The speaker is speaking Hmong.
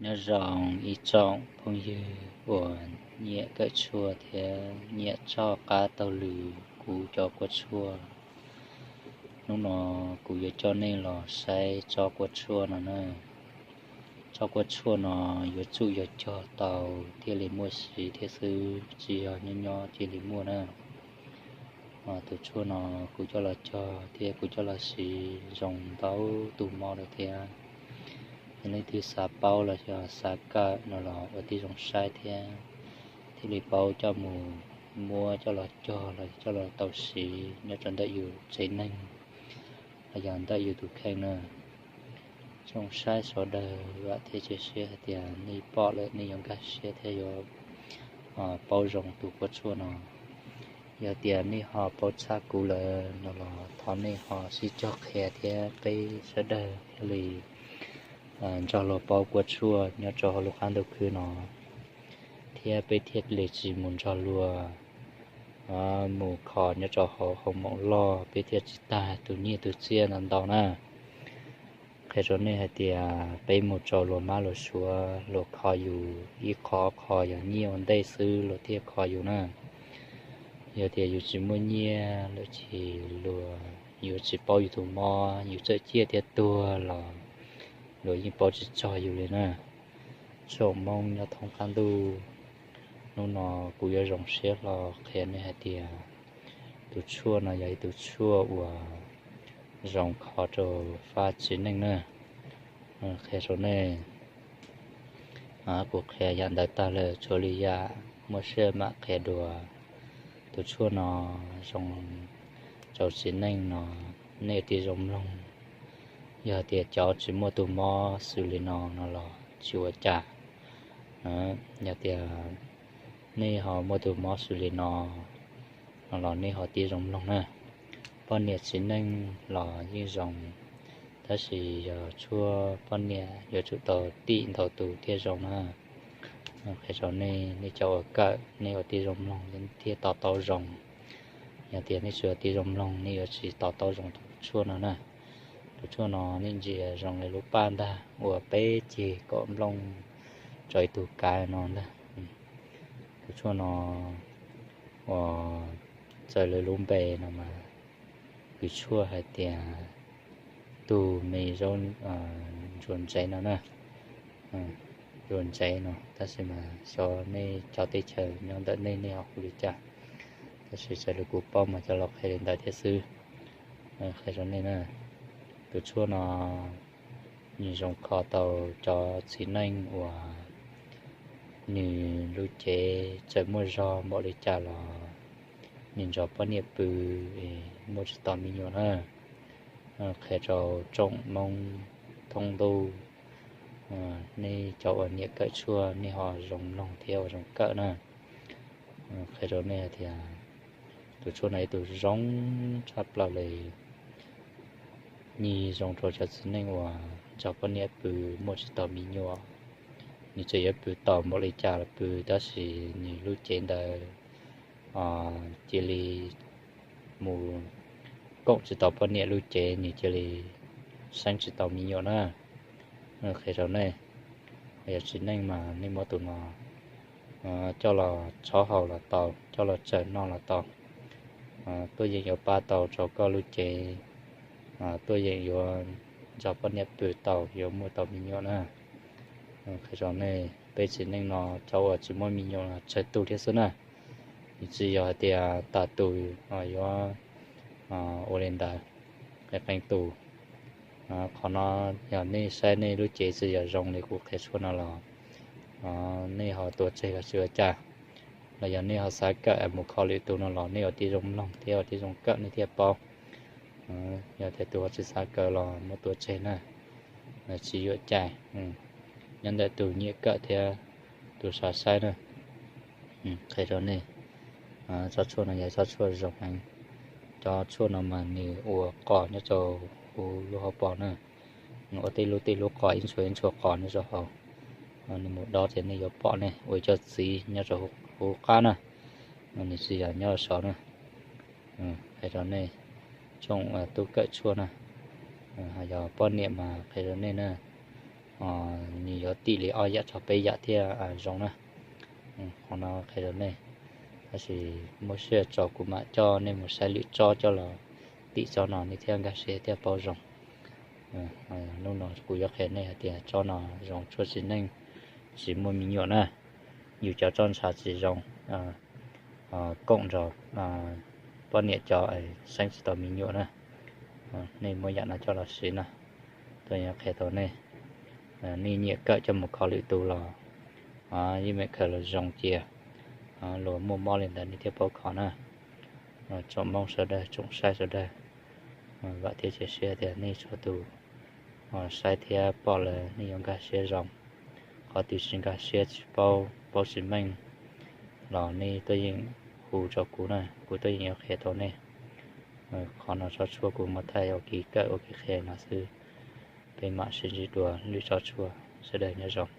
Nyob zoo ib tsoom phooj ywg uas nyiam kawm tshuaj thiab nyiam txoj qab taug lw kuv cov kua tshuaj. Hnub no kuv yuav coj nej los saib tsob kua tshuaj no na. Tsob kua tshuaj no yuav tsum yog cog tau thiaj li muaj siv thiab xwb, tsis yog nyob nyob cia li muaj na. Tus tshuaj no kuv coj los cog thiab kuv coj los siv zoo ntau tus mob lawm thiab. Yog leej twg xav paub los yog xav kawm no los ua tib zoo saib thiab, thiaj li paub coj mus muab coj los cog los coj los tau siv nyob rau ntawm yus tsev neeg los yog ntawm yus tus kheej na. Tsoom saib sawv daws, vam thiab cia siab hais tias nej pom lawm nej yuav nkag siab thiab yuav paub zoo tus kua tshuaj no. Yog tias nej ho paub tshaj kuv lawm no los thov nej ho sib cog qhia thiab peb sawv daws thiaj li nrog luag paub kua tshuaj nyob rau hauv lub qab ntuj khwb no, thiab peb thiaj li tsis mus nrog luag mus kho nyob rau hauv hoo moos loj, peb thiaj tsis tag tus nyiaj tus txiaj ntau ntau na. Qhia rau nej hais tias peb mus rau luag mab luag suav, luag kho yus ib qho qho yog nyiaj ua ntej xwb luag thiaj kho yus na. Yog tias yus tsis muaj nyiaj lawm ces luag yuav tsis paub yus tus mob, yus txawm ciaj thiab tuag los luag yeej paub tsis txog yus li na. Tsoom Hmoob nyob thoob qab ntuj, hnub no kuv yuav zoo siab hlo qhia nej hais tias tus tshuaj no yog ib tus tshuaj uas zoo kho rau fab txiv neej na. Qhia rau nej, kuv qhia yam ntawd tag lawm, tshuav li yam muaj siab mam qhia dua. Tus tshuaj no zoo rau txiv neej no, nej ua tib zoo mloog. Yog tias cov tsis muaj tus mob xws li no no los tsis ua cas. Yog tias nej ho muaj tus mob xws li no no los nej ho tib zoo mloog na. Poj niam txiv neej los yeej zoo, tab sis yog tshuaj poj niam yuav tsum tau tim ntau tus thiaj zoo na. Qhia rau nej, nej cov uas kawm nej ua tib zoo mloog thiaj to taub zoo. Yog tias nej tsis ua tib zoo mloog nej yuav tsis to taub zoo tus tshuaj no na. Tus tshuaj no nej ntsia zoo li lub paj ntag uas peb ceg kom nplooj rau ib tug kav no ntag. Tus tshuaj no uas txawm lawv lub npe no mas kws tshuaj hais tias tus me zaub ntsuas ntsev no na, ntsuas ntsev no, tab sis mas xyov nej cov teb chaws nyob ntawm nej nej ho hu li cas, tab sis raws li kuv paub mas cov laus qhia li ntawd thiab xwb. Qhia rau nej na, tus tshuaj no nws zoo kho tau cov txiv neej uas nws lub cev txawm muaj zog npaum li cas los nws nrog poj niam pw es muaj tsis tau me nyuam na. Qhia rau tsoom Hmoob thoob ntuj, nej cov uas nyiam kawm tshuaj nej ho zoo mloog thiab ua zoo kawm na. Qhia rau nej hais tias tus tshuaj no ib tug zoo tshaj plaws li. Nws zoo rau cov txiv neej uas nrog poj niam pw muaj tsis tau me nyuam. Nws tseem yuav pw tau npaum li cas los pw, tab sis nws lub cev ntawd cia li mus koom tsis tau poj niam lub cev, nws cia li seeb tsis tau me nyuam na. Qhia rau nej, yog txiv neej mas nej muab tus no coj los tshov haus los tau, coj los tsaws noj los tau. Tuaj yeem yuav pab tau rau koj lub cev, tuaj yeem yuav nrog poj niam pw tau, yuav muaj tau me nyuam na. Qhia rau nej, peb txiv neej no cov uas tsis muaj me nyuam tsawg tus thiab xwb na. Nws tsis yog hais tias tas tus yuav ua li ntawd, qee qee tus. Qhov no yog nej saib nej lub cev tsis yog zoo li kuv qhia tshuaj no los nej ho tuav tseg los tsis ua cas, los yog nej ho xav kawm mus kho lwm tus no los nej ua tib zoo mloog thiab ua tib zoo kawm nej thiaj paub. Yog tias tus ho tsis xav kawm los muab tuav tseg na, tsis yuam cai. Nyob ntawm tus nyiam kawm thiab tus xav saib na. Qhia rau nej, tsob tshuaj no yog tsob tshuaj zoo heev. Cov tshuaj no mas nws ua qos nyob rau huv lub hauv paus na. Nws ua tej lub tej lub qos, ib ntshua ib ntshua qos nyob rau hauv. Nws mus dob ces nej yuav pom ne, ua ib co txiv nyob rau huv qab na. Nws tsis yog nyob rau saud na. Qhia rau nej, tsoom tub kawm tshuaj na, ho yog poj niam mas qhia rau nej na, nws yuav tim li ob yam tso peb yam thiaj zoo na. Qhov no qhia rau nej, tab sis muaj siab tso kuv mam coj nej mus saib lwm tsob coj los tim tsob no nej thiaj nkag siab thiaj paub zoo. Hnub no kuv yuav qhia nej hais tias tsob no zoo tshuaj txiv neej, tsis muaj me nyuam na. Yus cov tsob ntshav tsis zoo koom nrog poj niam cov xeeb tsis tau me nyuam na. Nej muab yam no coj los siv na, tuaj yuav qhia tau nej. Nej nyiam kawm coj mus kho lwm tus los yeej meem khaws los zoo cia, luag muaj mob li ntawd nej thiaj paub kho na. Tsoom Hmoob sawv daws, tsoom saib sawv daws, vam thiab cia siab tias nej txhua tus saib thiab pom lawm nej yuav nkag siab zoo. Qhov twg tsis nkag siab tsis paub, paub tsis meej los nej tuaj yeem hu rau kuv na, kuv tuaj yeem yuav qhia tau nej. Qhov no tsob tshuaj kuv muab thaij ua kev kawm ua kev qhia no xwb. Peb mam sib ntsib dua lwm tsob tshuaj, sawv daws nyob zoo.